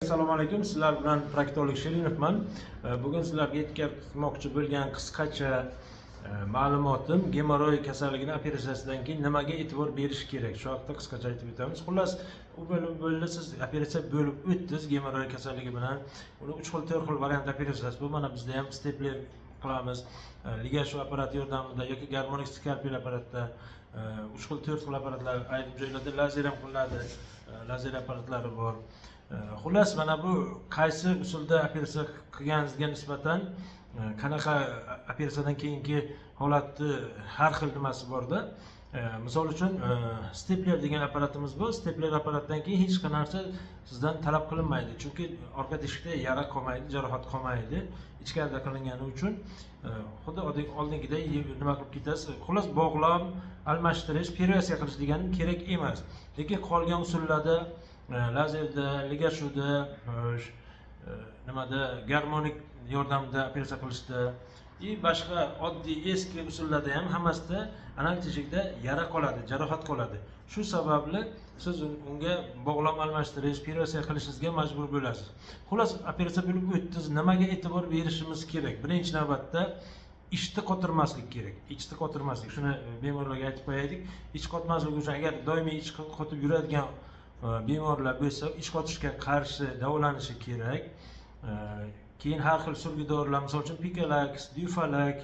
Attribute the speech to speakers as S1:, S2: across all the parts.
S1: Assalomu alaykum, sizlar bilan proktolog Shirinovman. Bugun sizlarga yetkazmoqchi bo'lgan qisqacha ma'lumotim gemoroy kasalligini operatsiyasidan keyin nimaga e'tibor berish kerak, shu haqida qisqacha aytib o'tamiz. Xullas, u bo'lib bo'ldi, siz operatsiya bo'lib o'tdingiz gemoroy kasalligi bilan. Uni uch xil, to'rt xil variant operatsiyasi bu. Mana bizda ham stepler qilamiz, LigaSure apparati yordamida yoki garmonik skalpel apparatda, uch xil, to'rt xil apparatlar, ayrim joylarda lazer ham qilinadi, lazer apparatlari bor. Xullas, mana bu qaysi usulda operatsiya qilganingizga nisbatan qanaqa operatsiyadan keyingi holatni har xil nimasi borda. Misol uchun, stepler degan apparatimiz bor. Stepler apparatdan keyin hech qanday narsa sizdan talab qilinmaydi, chunki orqa teshikda yara qolmaydi, jarohat qolmaydi ichkarida qilingani uchun. Xuddi oldingiday nima qilib ketasiz. Xullas, bog'lam almashtirish, перевязка qilish degani kerak emas. Lekin qolgan usullarda, lazerda, LigaSureda, nimada, garmonik yordamida operatsiya qilishda и boshqa oddiy eski usullarda ham hammasida anal teshikda yara qoladi, jarohat qoladi. Shu sababli siz unga bog'lam almashtirish, перевязка qilishingizga majbur bo'lasiz. Xullas, operatsiya bo'lib o'tdingiz, nimaga e'tibor berishimiz kerak? Birinchi navbatda ichni qotirmaslik kerak, ichni qotirmaslik. Shuni bemorlarga aytib qo'yaylik. Ich qotmasligi uchun, agar doimiy ich qotib yuradigan bemorlar bo'lsa, ich qotishga qarshi davolanishi kerak. Keyin har xil surgi dorilar, misol uchun Pikalaks, Dufalak,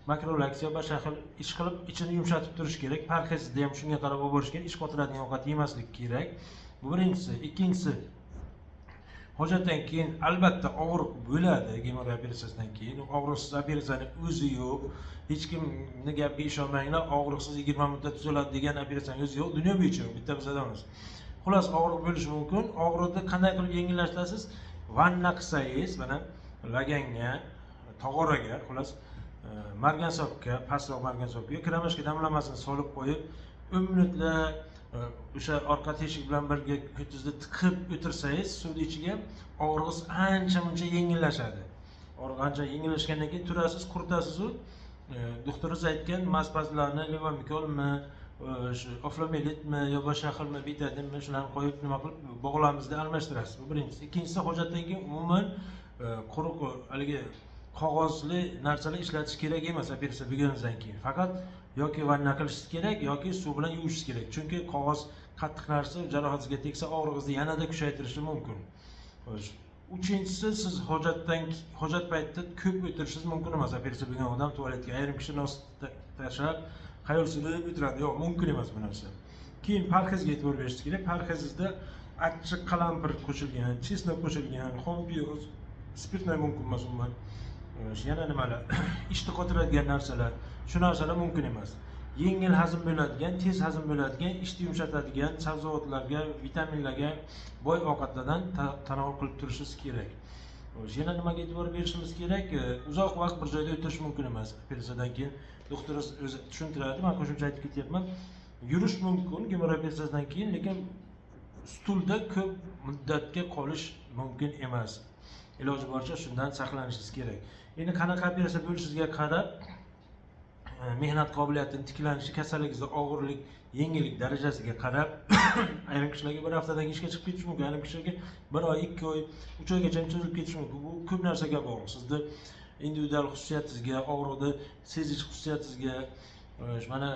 S1: Makrolaks yo boshqa xil ish qilib, ichini yumshatib turish kerak. Parhezni ham shunga qarab olib borish kerak. Ich qotiradigan ovqat yemaslik kerak. Bu birinchisi. Ikkinchisi, hojatdan keyin albatta og'riq bo'ladi. Gemoroy operatsiyasidan keyin og'riqsiz operatsiyani o'zi yo'q. Hech kimni gapiga ishonmanglar, og'riqsiz 20 minutda tuzaladi degan operatsiyani o'zi yo'q, dunyo bo'yicha yo'q, bitta bizada emas. Xullas, og'riq bo'lishi mumkin. Og'riqni qanday qilib yengillashtirasiz? Vanna qilsangiz, mana laganga, tog'oraga, xullas, margansopka, pastroq margansopka yoki ромашка damlamasini solib qo'yib, 10 minutlar o'sha orqa teshik bilan birga ko'tingizni tiqib o'tirsangiz suvni ichiga, og'rig'ingiz ancha muncha yengillashadi. Og'riq ancha yengillashgandan keyin turasiz, quritasizu doktoringiz aytgan мазь-пазlarni, levomikolmi, shu oflamelitmi yo boshqa xilmi, betadinmi, shularni qo'yib, nima qilib, bog'lamimizda almashtirasiz. Bu birinchisi. Ikkinchisi, hojatdan keyin umuman quruq haligi qog'ozli narsalar ishlatish kerak emas. Operatsiya bo'lganingizdan keyin faqat yoki vanna qilishingiz kerak, yoki suv bilan yuvishingiz kerak, chunki qog'oz qattiq narsa, jarohatingizga tegsa, og'rig'ingizni yanada kuchaytirishi mumkin. Xo'sh, uchinchisi, siz hojat paytida ko'p o'tirishingiz mumkin emas. Operatsiya bo'lgan odam tualetga, ayrim kishi nos tashlab, xayol surib o'tiradi. Yo'q, mumkin emas bu narsa. Keyin parhezga e'tibor berishingiz kerak. Parhezingizda achchiq qalampir qo'shilgan, чеснок qo'shilgan, xom piyoz, спиртной mumkin emas umuman. Xo'sh, yana nimalar, ishni qotiradigan narsalar, shu narsalar mumkin emas. Yengil hazm bo'ladigan, tez hazm bo'ladigan, ishni yumshatadigan sabzavotlarga, vitaminlarga boy ovqatlardan tanovul qilib turishingiz kerak. Xo'sh, yana nimaga e'tibor berishimiz kerak? Uzoq vaqt bir joyda o'tirish mumkin emas operatsiyadan keyin. Doktoringiz o'zi tushuntiradi, man qo'shimcha aytib ketyapman. Yurish mumkin gemoroy operatsiyasidan keyin, lekin stulda ko'p muddatga qolish mumkin emas. Iloji boricha shundan saqlanishingiz kerak. Endi qanaqa operatsiya bo'lishingizga qarab, mehnat qobiliyatini tiklanishi, kasalligingizni og'irlik, yengillik darajasiga qarab, ayrim kishilarga bir haftadan keyin ishga chiqib ketishi mumkin, ayrim kishilarga bir oy, 2 oy, 3 oygacha ham cho'zilib ketishi mumkin. Bu ko'p narsaga bog'liq, sizni individual xususiyatingizga, og'riqni sezish xususiyatingizga. Mana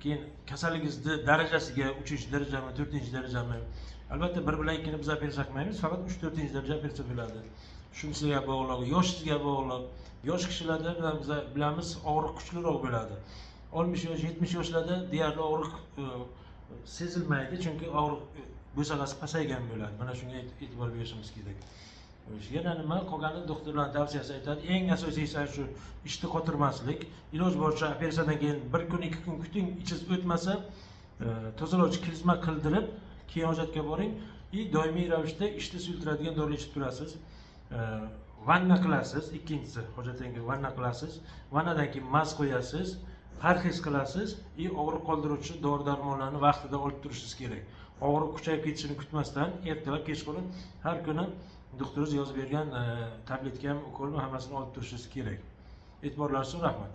S1: keyin kasalligingizni darajasiga, uchinchi darajami, to'rtinchi darajami. Albatta bir bilan ikkini biz operatsiya qilmaymiz, faqat uch, to'rtinchi daraja operatsiya bo'ladi. Shunisiga bog'liq, yoshingizga bog'liq. Yosh kishilarda biz bilamiz, og'riq kuchliroq bo'ladi. 60 yosh, 70 yoshlarda deyarli og'riq sezilmaydi, chunki og'riq bo'sag'asi pasaygan bo'ladi. Mana shunga e'tibor berishimiz kerak. Xo'sh, yana nima, qolgani doktorlarni tavsiyasi aytadi. Eng asosiysi shu ishni qotirmaslik. Iloji boricha operatsiyadan keyin bir kun, 2 kun kuting, ichingiz o'tmasa, tozalovchi klizma qildirib, keyin hojatga boring и doimiy ravishda ishni suyultiradigan dori ichib turasiz. Vanna qilasiz. Ikkinchisi, hojatdan keyin vanna qilasiz, vannadan keyin мазь qo'yasiz, parhez qilasiz и og'riq qoldiruvchi dori darmonlarni vaqtida olib turishingiz kerak. Og'riq kuchayib ketishini kutmasdan, ertalab, kechqurun, har kuni doktoringiz yozib bergan tabletkami, ukolmi, hammasini olib turishingiz kerak. E'tiborlaringiz uchun rahmat.